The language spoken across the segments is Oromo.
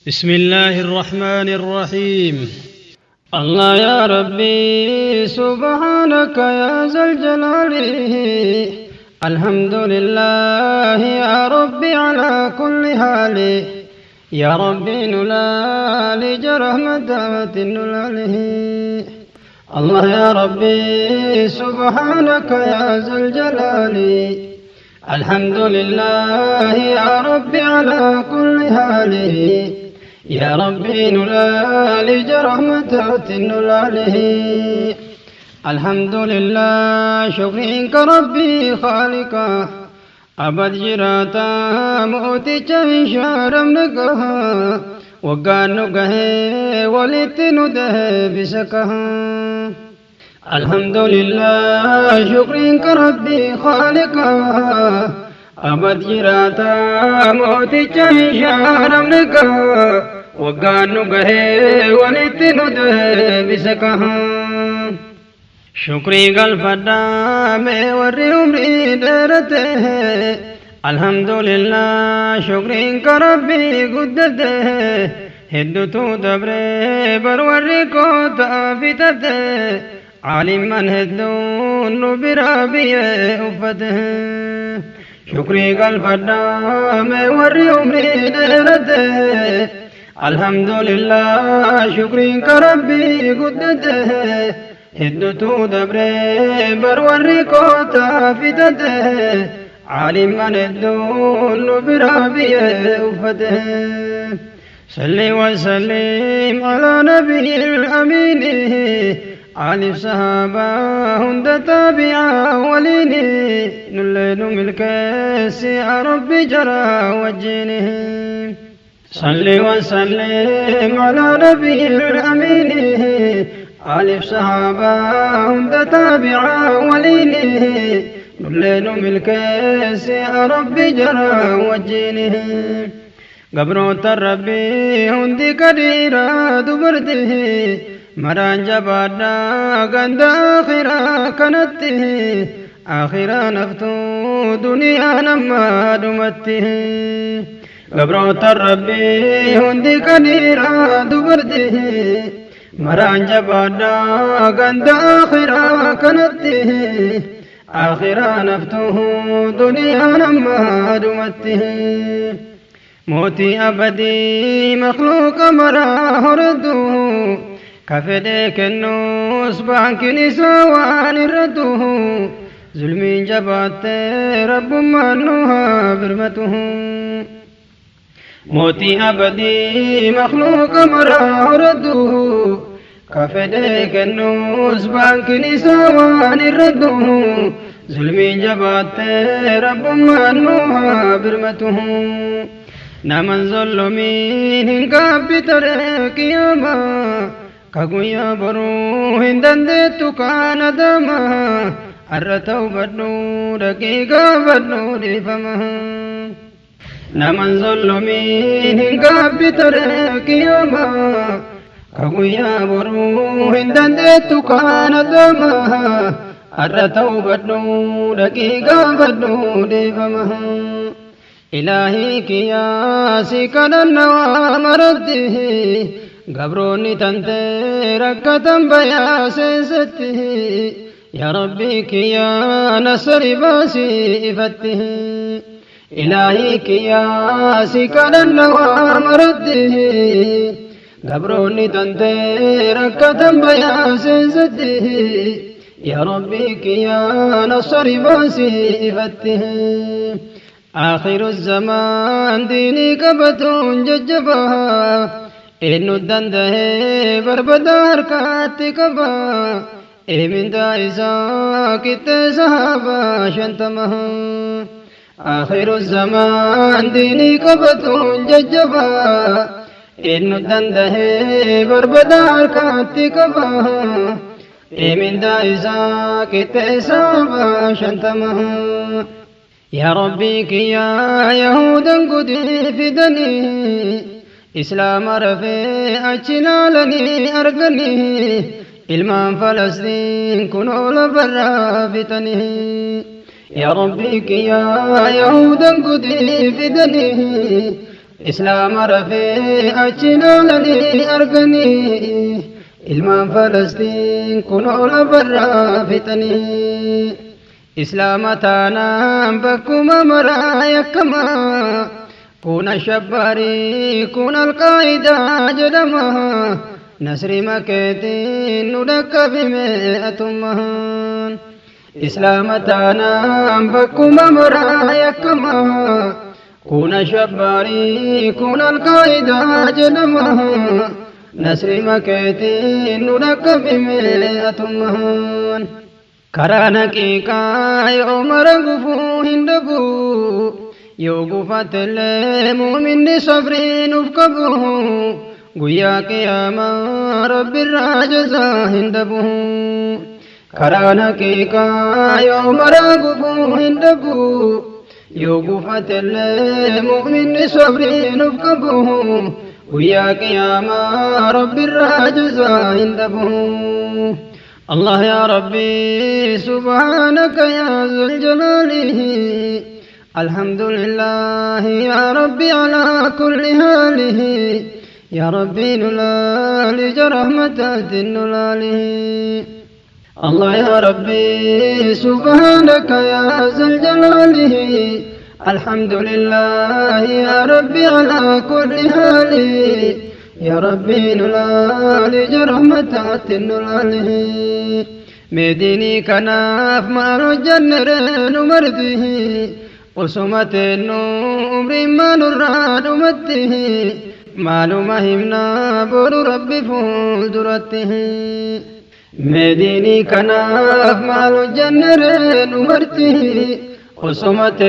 بسم الله الرحمن الرحيم. الله يا ربي سبحانك يا ذا الجلال. الحمد لله يا ربي على كل حال. يا ربي نلالي جرحمة نلاله. الله يا ربي سبحانك يا ذا الجلال. الحمد لله يا ربي على كل حال. يا ربي نلالي جرحمة نلاله. الحمد لله شكرك ربي خالقا أبد جراتا موتي شارم نقها وقان نقه ولت نده بسكها. الحمد لله شكرك ربي خالقا أبد جراتا موتي شارم نقها وقان نقه ولت نده بسكها. شكري قلفدا میں ورّی عمری ڈرتے الحمد للہ شکری کربی گدتے ہدو تو دبرے بروری کو تافتتے عالم من ہدو نبرابی افتے شکری قلفدا میں ورّی عمری ڈرتے الحمد للہ شکری کربی گدتے هدتو دبري بروري كوتا فدته عالم من الدون برابي أفته. صلي وسلم على نبي الأمين على الصحابة هند تابع ولين نلين ملكس ربي جرى وجينه. صلي وسلم على نبي الأمين ألف صحابة هند تابع ولينه نلين ملكس ربي جرى وجينه. قبروت الربي هندي كديرة دبرته مران جبادا غند آخرة كنته آخرة نفتو دنيا نما دمته. قبروت الربي هندي كديرة دبرته مران جبادا غند آخرة كنته آخرة نفته دنيا نما دمته. موتي أبدي مخلوق مرا هرده كفدك النوس بانك نسوان رده ظلمين جبات رب منها برمته. موتي أبدي مخلوق مرا هرده كفدك النوس بانك نسوان رده ظلمين جبات رب منها برمته. نمن ظلمين كابتر قياما كغويا برو هندند تكان دما أرتو بدو رقيقا بدو رفما. نمن ظلمين كابتر قياما كغويا برو هندند تكان دما أرتو بدو رقيقا بدو رفما. إلهي كياسي كنن ومرده قبروني تنتي ركتن بيا سيسته يا ربي كيا نصر باسي فته. إلهي كياسي كنن ومرده قبروني تنتي ركتن بيا سيسته يا ربي كيا نصر باسي فته. آخر الزمان ديني كبتون ججبا إنو الدنده بربدار كاتكبا إمن دائسا كت صحابة شنتمها. آخر الزمان ديني كبتون ججبا إنو الدنده بربدار كاتكبا إمن دائسا كت صحابة شنتمها. يا ربي يا يهودا قد فدني إسلام رفي أجلالني أرقني إلمان فلسطين كنوا لبرا فتني. يا ربي يا يهودا قد فدني Islaama rafee achi laalanii arganii ilmaan Falastiin kunoo lafarraa fixanii. Islaama taanaan bakkuma maraa yakkamaa kun ashabbaarii kun alqaa'idaa jedhama. Nasri makeetiin nu dhaqqabime atummaan. Islaama taanaan bakkuma maraa yakkamaa kun ashabbaarii kun alqaa'idaa jedhama. Nasri makeetiin nu dhaqqabime atummaan. Karaan haqiiqaa yoo mara gufuu hin dhabu, yoo gufatellee muuminni sabrii nuuf qabu, guyyaa qiyaamaa rabbirraa jazaa hin dhabu. Karaan haqiiqaa yoo mara gufuu hin dhabu, yoo gufatellee muuminni sabrii nuuf qabu, guyyaa qiyaamaa rabbirraa jazaa hin dhabu. الله يا ربي سبحانك يا ذا الجلال، الحمد لله يا ربي على كل حاله، يا ربي نلالي رحمة نلاله. الله يا ربي سبحانك يا ذا الجلال، الحمد لله يا ربي على كل حاله، يا ربي نلالي رحمة نلاله. مديني كناف ما رجن مرده وسمت عمري ما نراد مته معلومة همنا بور ربي فولدرته. مديني كناف ما رجن مرده وسمت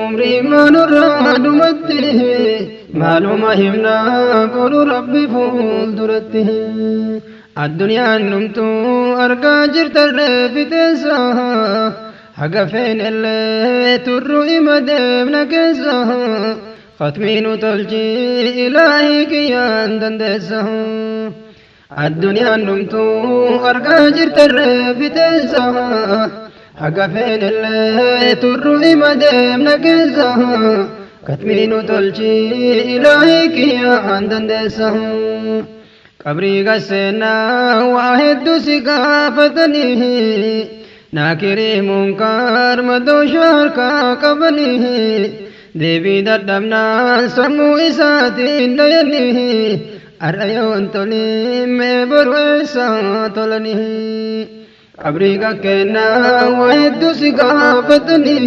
عمري ما نراد مته معلومة همنا بور ربي فولدرته. الدنيا نمتو أرقى جرت الرفتسا حق فين اللي تروي مدمنا كيسا ختمين تلجي إلهي كيان دندسا. الدنيا نمتو أرقى جرت الرفتسا حق فين اللي تروي مدمنا كيسا ختمين تلجي إلهي كيان دندسا. قبري قسنا واحد سقافتني ناكري منكر مدوشار كاكبني ديبي دردمنا سمو إساتين ديني الريون تولي مبروسا تولني. قبري قسنا واحد سقافتني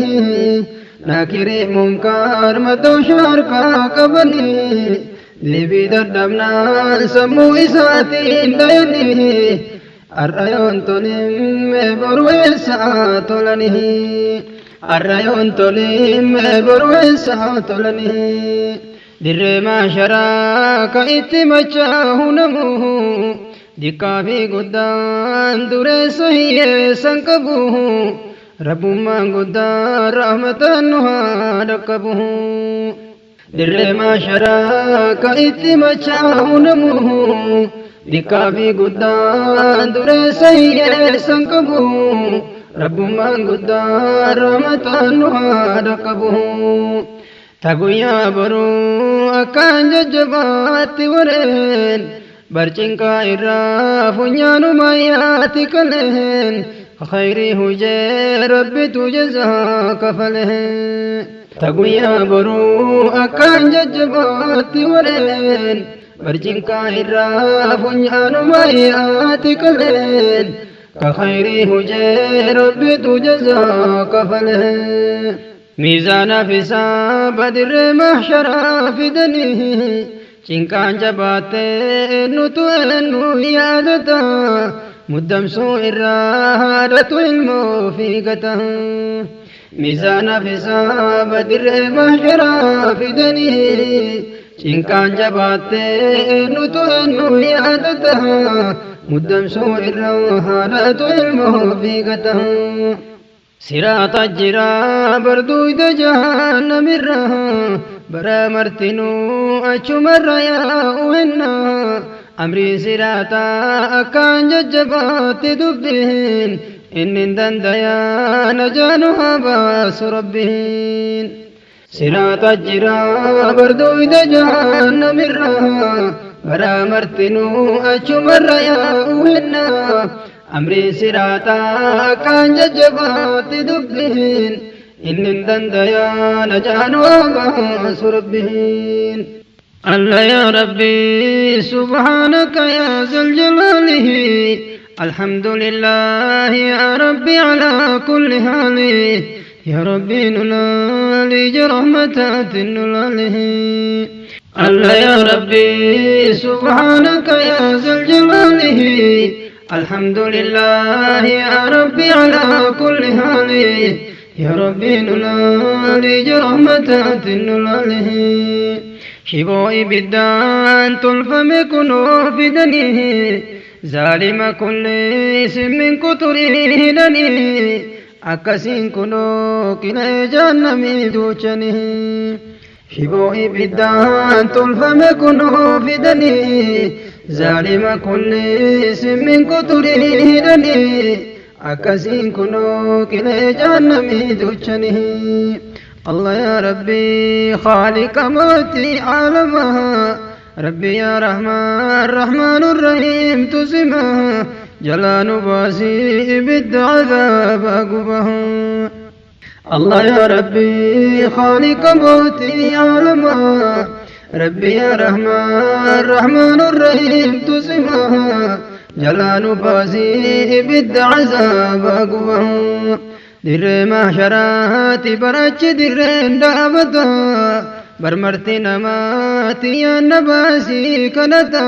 ناكري منكر مدوشار كاكبني ديبي دردمنا سمو إساتين ديني الريون تولي مبروسا تولني. الريون تولي مبروسا تولني. در ما شراك اتمچاه نمو دكافي قدان در سهي سنكبو رب ما قدان رحمة نها ركبه. در ما شراك اتمچاه نمو دكافي قدان در سهي سنكبو رب ما قدان رحمة نها ركبه. تقويا برو أكان ججبات ورين برچنكا إرافنيانو ماياتي كلهن خيري هجي ربي تجزا كفله. تقويا برو أكان ججبات ورين برچنكا إرافنيانو ماياتي كلهن كخيري هجي ربي تجزا كفله. ميزان في بدر محشر في دنيه چنکان جباتے نتو انو یادتا مدم سو ارادت علمو فیقتا. ميزان في بدر محشر في دنيه چنکان جباتے نتو انو یادتا مدم سو ارادت علمو فیقتا. صراط الجرا بردو جهنم الرها برا مرتنو أشمر يا وهنا أمري صراطا أكان ججبات دبين إن دنديا نجانها باس ربهن. Siraaxa jira barduyda jahannamirra bara martinuu achumarra yaa'u henna amrii siraaxa akkaan jajjabaatti dubbiin inni hin dandayaa najaan waa baasu rabbiin. الله يا ربي سبحانك يا ذا الجلال الحمد لله يا ربي على كل حال يا ربي نلالي رحمتات نلاله. الله يا ربي سبحانك يا ذا الجلال الحمد لله يا ربي على كل حال يا ربي نلالي رحمتات نلاله. Shiboo ibiddaan tolfame kunoo fidanii zaalima kulli simmin kuturii hidhanii akkasiin kunoo qilee jahannamii duuchanii. Shiboo ibiddaan tolfame kunoo fidanii zaalima kulli simmin kuturii hidhanii akkasiin kunoo qilee jahannamii duuchanii. الله يا ربي خالق موتي عالمها ربي يا رحمن الرحمن الرحيم تسمها جلال باسي بد عذاب قبه. الله يا ربي خالق موتي عالمها ربي يا رحمن الرحمن الرحيم تسمها جلال باسي بد عذاب قبه. Dirree mahsharaati barachi dirreen dhaabata barmarti namaati yaanna baasii kadhata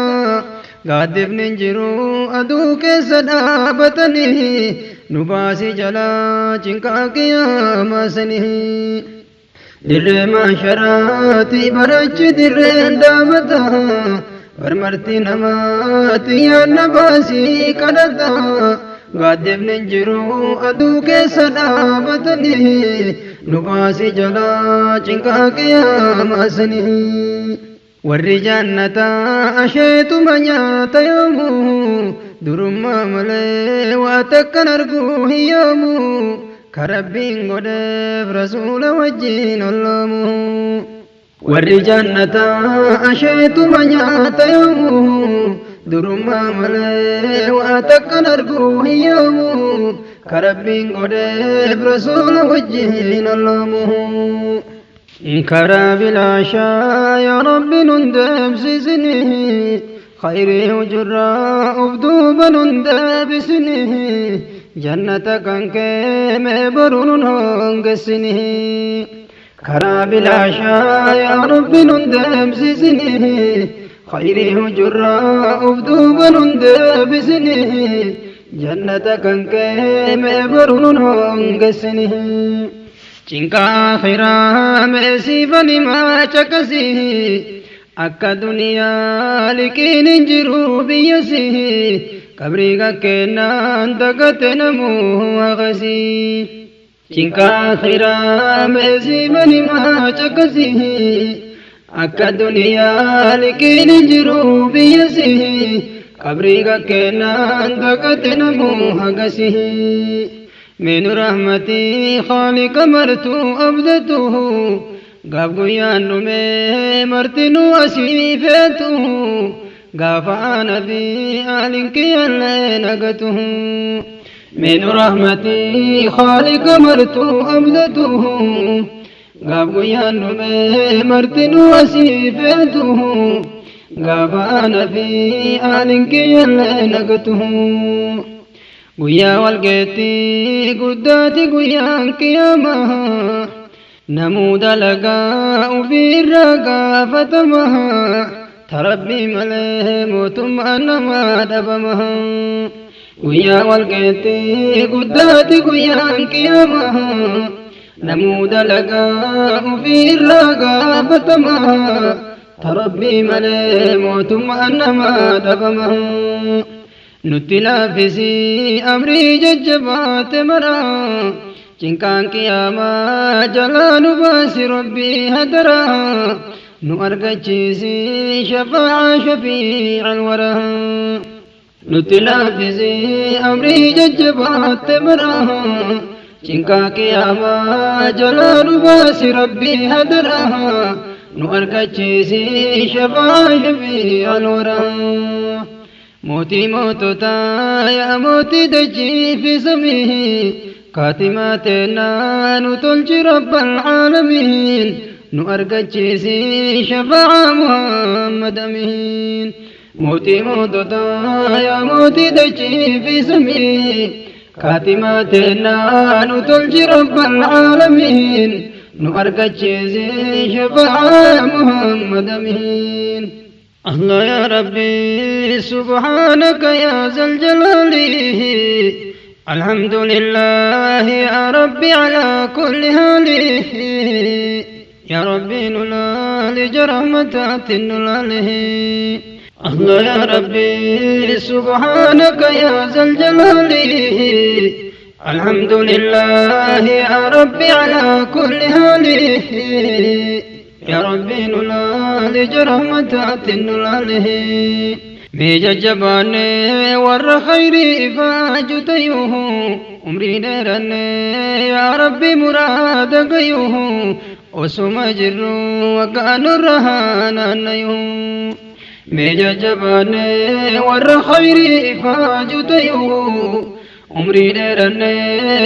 gaaddifni hin jiru aduu keessa dhaabatanii nu baasii jalaa cinqaa qiyaamasanii. Dirree mahsharaati barachi dirreen dhaabata barmarti namaati yaanna baasii kadhata gaaddifni hin jiru aduu keessa dhaabatanii nu baasii jalaa cinqaa qiyaamasanii. Warri jannataa asheetuma nyaata yoomuu durummaa malee waa takkan arguu hin yoomuu ka rabbiin godheef rasuula wajjin olloomuu. Warri jannataa asheetuma nyaata yoomuu durummaa malee waa takkan arguu hin yoomuu ka rabbiin godheef rasuula wajjin olloomuu. Karaa bilaashaa yaa rabbi nun deemsisinii khayrii hujurraa uf duuba nun deebisinii jannata kan kee mee boru nun hongessinii. Karaa bilaashaa yaa rabbi nun deemsisinii khayrii hujurraa uf duuba nun deebisinii jannata kan kee mee boru nun hongessinii. Cinqaa akhiraa mee siifan himaa caqasii akka duniyaa liqiin hin jiru biyyasii qabrii kakkennaan dagate namuu haqasii. Cinqaa akhiraa mee siifan himaa caqasii akka duniyaa liqiin hin jiru biyyasii qabrii kakkennaan dagate namuu haqasii. من رحمتي خالق مرتو أبدته قاب قيان نمي مرتنو أسيفته قاف أنا في أهلك يلنقته. من رحمتي خالق مرتو أبدته قاب قيان نمي مرتنو أسيفته قاف أنا في أهلك يلنقته. Guyyaa walgeettii guddaati guyyaan qiyaamaa namuu dalagaa ofiirraa gaafatamaa tarabbii malee mootummaan namaa dhabamaa. Guyyaa walgeettii guddaati guyyaan qiyaamaa namuu dalagaa ofiirraa gaafatamaa tarabbii malee mootummaan namaa dhabamaa. Nutti laaffisii amrii jajjabaate maraa cinqaan qiyaamaa jalaa nu baasi rabbii hadaraa nu argachiisii shafaa'a shafii'a alwaraa. Nutti laaffisii amrii jajjabaate maraa Cinqaa qiyaamaa jalaa nu baasi Rabbii hadaraa nu argachiisi shafaa shafii alwaraa. Mootii moototaa yaa mootii dachii fi samii kaatimaa teennaa nu tolchi rabbal caalamiin nu argachiisi shafaa Muhammad amiin. Mootii moototaa yaa mootii dachii fi samii kaatimaa teennaa nu tolchi rabbal caalamiin nu argachiisi shafaa Muhammad amiin. الله يا ربي سبحانك يا ذا الجلال الحمد لله يا ربي على كل حال يا ربي نلال جرمتات نلاله الله يا ربي سبحانك يا ذا الجلال الحمد لله يا ربي على كل حال يا ربي نلال جرمتات نلاله ميجا جباني ور خيري فاجتيه عمري ديرني يا ربي مراد قيوه وسما جرو وكان الرهان نيه ميجا جباني ور خيري فاجتيه عمري ديرني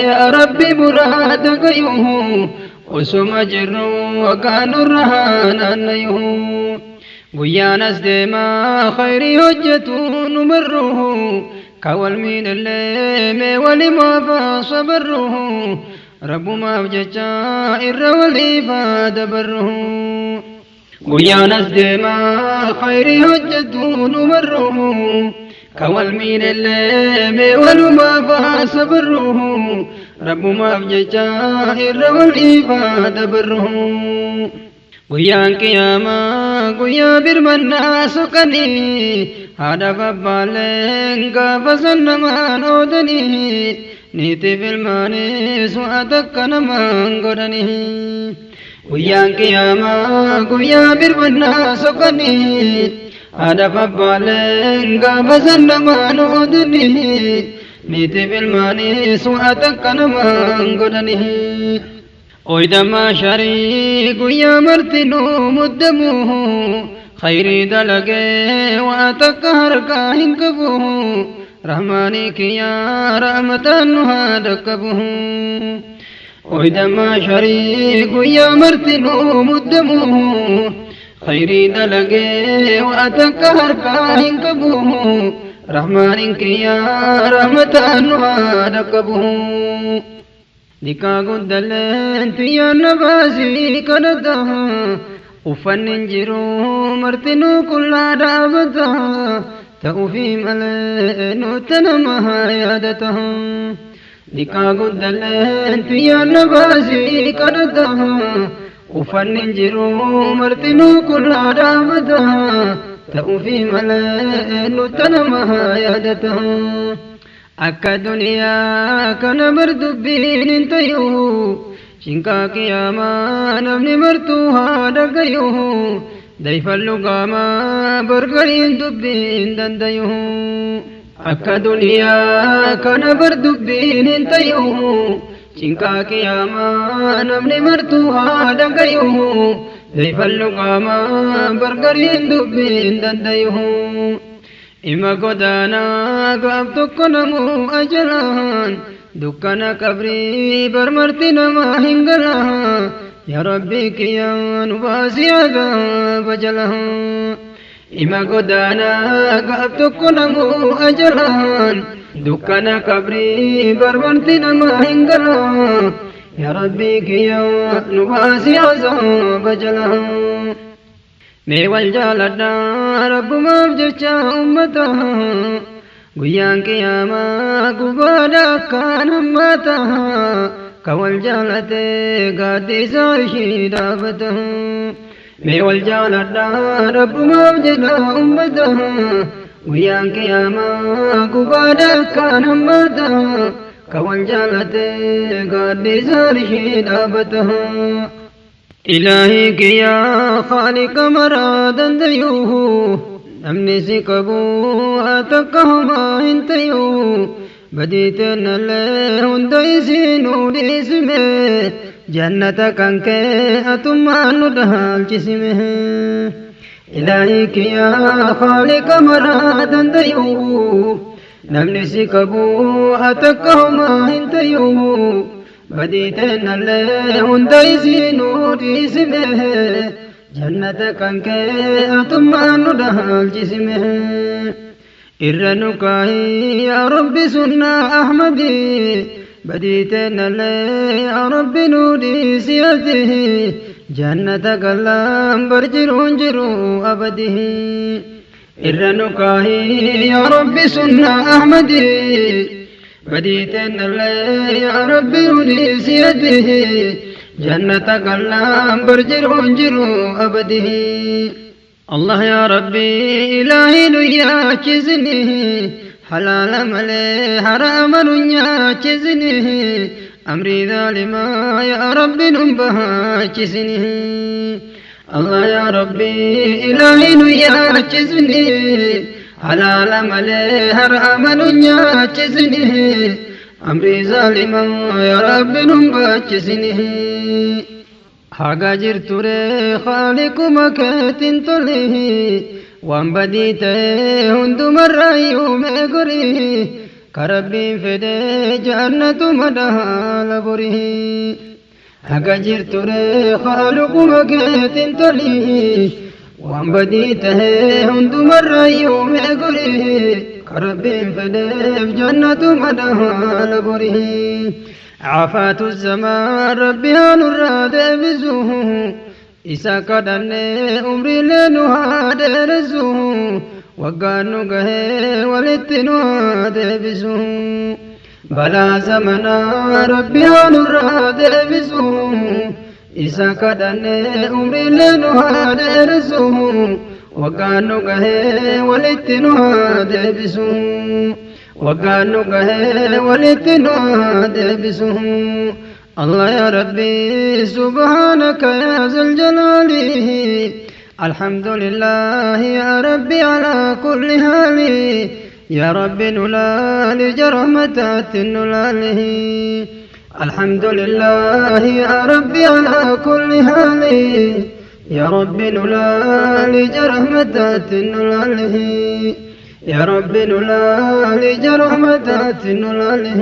يا ربي مراد قيوه وسما جرو وكان الرهان نيه guyyaan as deemaa khayrii hojjetu nu marruhu kawal miidhallee mee walimaaf sabarruhu rabbumaaf jecha irra waliifaa dabarruhu guyyaan as deemaa khayrii hojjetu nu marruhu kawal miidhallee mee walumaaf sabarruhu rabbumaaf jecha irra waliifaa dabarruhu. Guyyaan qiyaamaa guyyaa birmannaa soqanii haadha babbaaleen gaafa san namaan oodanii niitiif ilmaanis waa takka namaan godhanii. Guyyaan qiyaamaa guyyaa birmannaa soqanii haadha babbaaleen gaafa san namaan oodanii niitiif ilmaanis waa takka namaan godhanii. Oydamaa sharii guyyaa martinuu muddamuu khayrii dalagee waa takka harkaa hin qabu rahmaanii kiyyaa rahmataan nu haa dhaqqabu. Oydamaa sharii guyyaa martinuu muddamuu khayrii dalagee waa takka harkaa hin qabu rahmaaniin kiyyaa rahmataan nu haa dhaqqabu. Dikaa guddalleen xiyyoon na baasii kadhata uffanni hin jiru martinuu qullaa dhaabata ta'uufii malee nutti nama yaadata. Dikaa guddalleen xiyyoon na baasii kadhata uffanni hin jiru martinuu qullaa dhaabata ta'uufii malee nutti nama yaadata. Akka duniyaa kana bar dubbiin hin tayu cinqaa qiyaamaa namni martuu haa dhagayu dayfallu qaamaa bargariin dubbiin dandayu. Akka duniyaa kana bar dubbiin hin tayu cinqaa qiyaamaa namni martuu haa dhagayu dayfallu qaamaa bargariin dubbiin dandayu. Ima godaanaa gaaf tokko namuu ajalaan dukkana qabrii barmarti namaa hin galaan yaa rabbii kiyyaa nu baasii azaaba jalaan. Ima godaanaa gaaf tokko namuu ajalaan dukkana qabrii barmarti namaa hin galaan yaa rabbii kiyyaa nu baasii azaaba jalaan. Mee wal jaaladhaa rabbumaaf jecha ummata guyyaan qiyaamaa gubaadha akkaan hammaata ka wal jaalate gaaddisa ishii dhaabata. Mee wal jaaladhaa rabbumaaf jecha ummata guyyaan qiyaamaa gubaadha akkaan hammaata ka wal jaalate gaaddisa ishii dhaabata. إلهي يا خالق مرا دنديوه namni si qabu haa takka homaa hin tayu. بديتنا له هنديسين لاسمه جنة كنك أتمان دهال جسمه إلهيك يا خالق مرادا ديو نمني سكبو أتكهما انتيو بديتنا له هنديسين لاسمه جنة كنك أتمان دهال جسمه إرنكاي يا رب سنة أحمدي بديتنا لي يا رب نودي سيرته جنة كلام برجرون جرو أبده إرنكاي يا رب سنة أحمدي بديتنا لي يا رب نودي سيرته جنة كلام برجرون جرو أبده الله يا ربي إلهي نيا چزني حلال ملي حرام نيا چزني أمري ظالما يا ربي نبها چزني الله يا ربي إلهي نيا چزني حلال ملي حرام نيا چزني أمري ظالما يا ربي نبها چزني حاجة جرتوري خالق مكاتن طليه وان بديته هند مرة يوم قري كربي فدي جنة مدها لبري حاجة جرتوري خالق مكاتن طليه وان بديته هند مرة يوم قري كربي فدي جنة مدها لبري عفات الزمان ربي هنراد بزوه إسا قدني أمري لنها درزوه وقانو قهي ولتنها دبزوه بلا زمنا ربي هنراد بزوه إسا قدني أمري لنها درزوه وقانو قهي ولتنها دبزوه وقانو قهي ولتنا دبسه الله يا ربي سبحانك يا ذا الجلال الحمد لله يا ربي على كل حال يا ربي نلال جرمتات نلاله الحمد لله يا ربي على كل حال يا ربي نلال جرمتات نلاله يا رب نلالي جرحمتات نلاله.